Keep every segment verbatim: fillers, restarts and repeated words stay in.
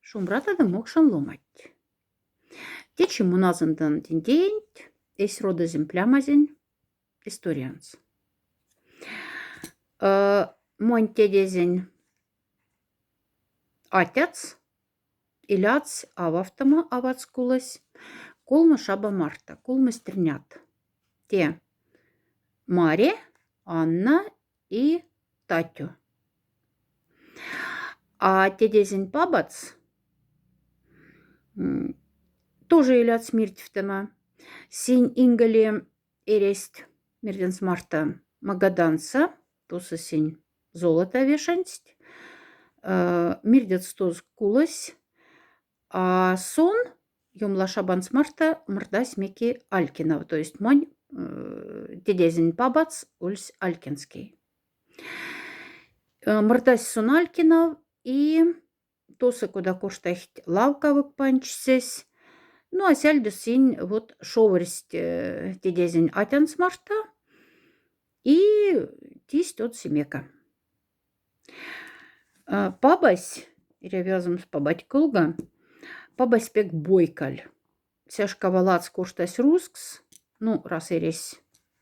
Шумбрата да мокшен ломать. Течи муна зындан тинтеенть эсь родазень плямазень историянц. Э, монь тедезень атяц илядсь ававтома, авац кулось колмо шаба марта, колмо стринят. Те Маре, Анна и Татю. А тедезень пабац, м, тоже илядсь мирдтьфтома. Синь инголе эресть мирденц марта Магаданса, туса синь золото вешенсть. Э, мирдец туса кулось, а сон ёмла шабанц марта мрдась мекки Алькинов, то есть монь, э, тедезень пабац ульсь Алькинский. Э, мрдась сон Алькинов, и туса кода кортахть лавка вок панчсесь. Ну, а сяльдо синь вот шоверсть, э, тедезень атянц марта и тисть од симека. А, пабась, эрявязомс пабать кулга, пабась пек бойкаль. Сяшкава ладс кортась рузкс, ну, раз эресь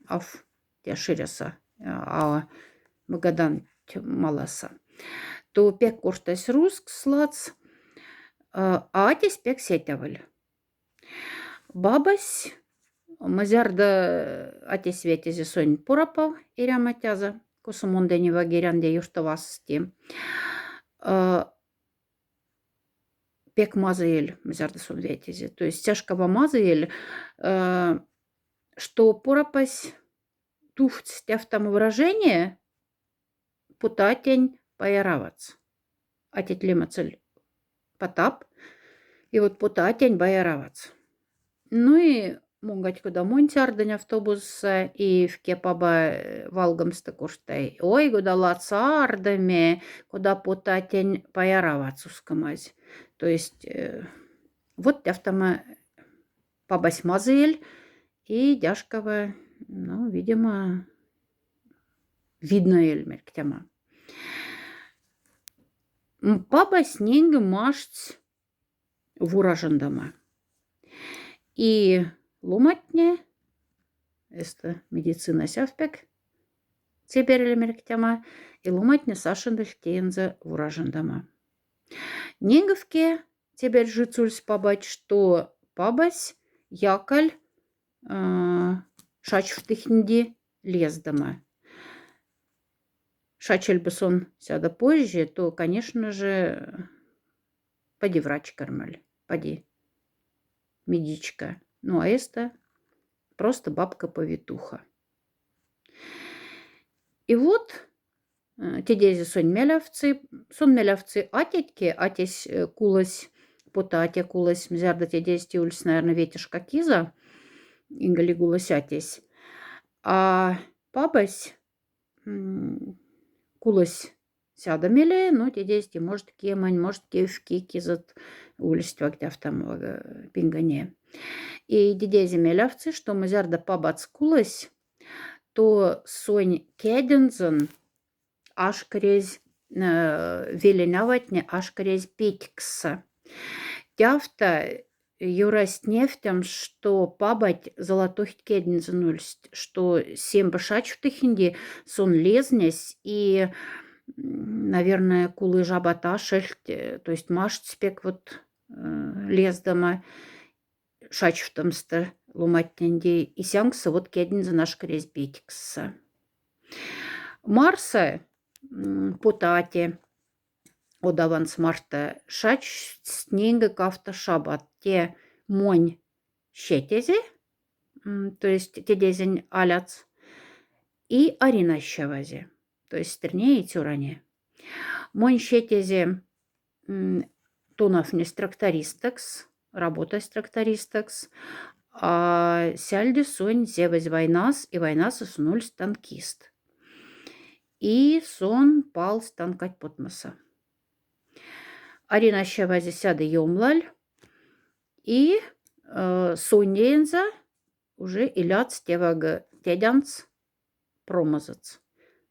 аф тя ширяса, а, а Магадан ть-, маласа. То пек кортась рузкс ладс, а, а атясь пек сятяволь. Бабась, мзярда атясь вятизе сонь порапа эряматяза, косо мон дани вагерянде юртовасти. А, пек мазыель, мзярда сон вятизе. То есть сяшкава мазыель, э, что порапась тувтсь тяфтама выражение: «Пота атянь паяравац». Атять лемацель Потап, и вот пота атянь паяравац. Ну и монгать кода монь сярдынь автобусса, и эвке паба, э, валгомста корттай: «Ой, кода ладса ардоме, кода пота атянь паяравац», — ускомазь. То есть, э, вот тяфтама пабась мазыель и дяшкава, ну, видимо, видноель мярьктяма. М, пабась нинге маштсь вуражондома. И ломатне, эста медицинась аф пек цебярель мярьктяма, и ломатне сашендыль теенза вуражондома. Нинге эвке цебярь жыц ульсь пабать, что пабась якаль, а, шачфтыхнди лездома. Шачель бы сон сяда позже, то, конечно же, поди врач кармаль, поди медичка. Ну, а эста просто бабка-повитуха. И вот, э, тедезе сонь мялявтсы, сон мялявтсы атятьке, атясь, э, кулось, пота атя кулось, мзярда тедезь ульсь, наверно, ветешка киза, инголи кулось атясь. А пабась, м, кулось сяда меле, но тедезь, может, кемань, может, кевки кизот ульсть вагдявтам, э, пингоне. И тедезе мялявтсы, что мзярда пабац кулось, то сонь кядензон ашкерезь, э, велень аватне ашкерезь петьксса. Тяфта юрасть невтямс, что пабать золотохть кядензон ульсть, что семба шачфтыхнди сон лезнесь и, м, наверное, кулы жаба ташельть, э, то есть маштсь пек вот, э, лездома шачфтомста ломатненди, и сянкса вот кядензон ашкерезь петьксса. Марса, м, пота атя одаванц марта шачтсь нинге кафта шабат: те монь сетезе, м, то есть тедезень аляц, и аринасьавазе, то есть стряне и цёране. Монь сетезе, м, тонафнесь трактористэкс, работась трактористэкс, а сяльде сонь зевозь войнас, и войнаса сон ульсь танкист. И сон палсь танкать потмоса. Аринасьавазе сяда ёмлаль, и, э, сонь неенза уже иляц тевага тядянц промозоц.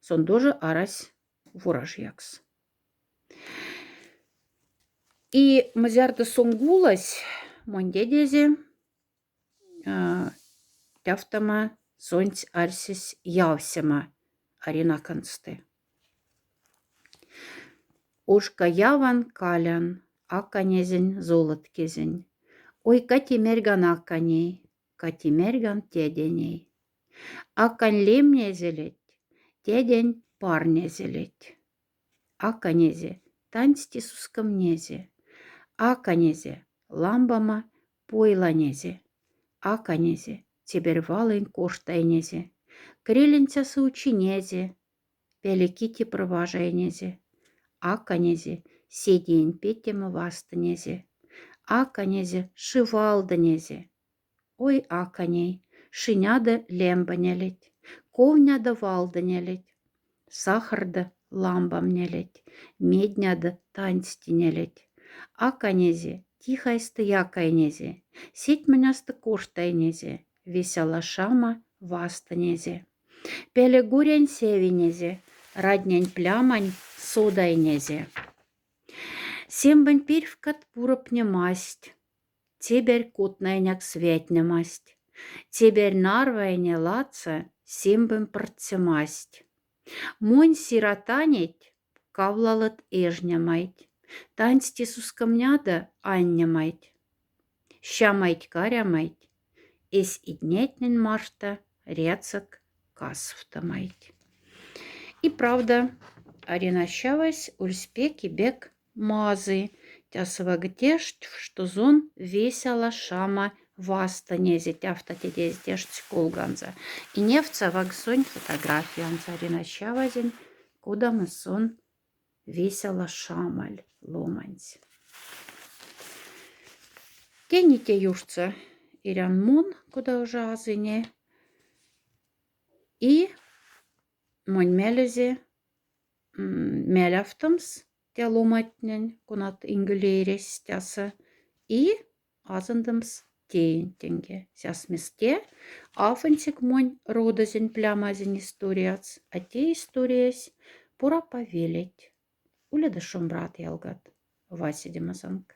Сон тоже арась вуражъякс. И мзярда сон гулась, монь дедезе, а, тяфтама сонць арьсесь явсема Арина кансты. Ошка яван калян аканезень золоткезень. Ой, кати мярьган аканей, кати мярьган тядяней. Акань лемнезелеть, тядянь парнезелеть. Аканезе таньсти сускомнезе. Аканезе ламбама пойланезе. Аканезе цебярь валонь коштайнезе. Крелинцяса учинезе. Пяли кити проважайнезе. Аканезе седиень петтема вастынезе. Аканезе шивалдынезе. Ой, аканей, шиняда лямбанелеть, ковняда валданелеть, сахарда ламбамнелеть, медняда таньстинелеть. Аканезе тихайста якайнезе, сетьмоняста коштайнезе, весяла шама вастынезе. Пяли горянь сявинезе, раднянь плямань содайнезе. Сембонь перьфкат пуропнемасть, цебярь котнайнякс вятнемасть, цебярь нарвайне ладса сембонь портсемасть. Монь сиротанеть кавлалот эжнемайть, таньсти сускомняда аннемайть. Сямайть-карямайть, эсь иднятнень мархта ряцек касфтомайть. И правда, Арина Сявась ульспеки бек мазы. Тясовага тешть, что зон весяла шама вастынезе, тяфта тядяез тешть колганза. И невтса ваксонь фотографиянза Арина Сявазень, кодамо сон весяла шамаль ломаньсь. Тени те юртса эрян мон, кода уже азыне. И монь мялезе, м, мялявтомс тя ломатнень, конат ингыле эрясть тяса, и азондомс теень тенге. Сяс месте афонсик монь родазень плямазень историяц, а те историясь пурапа велеть. Уледа шумбрат, ялгат, васидема санк.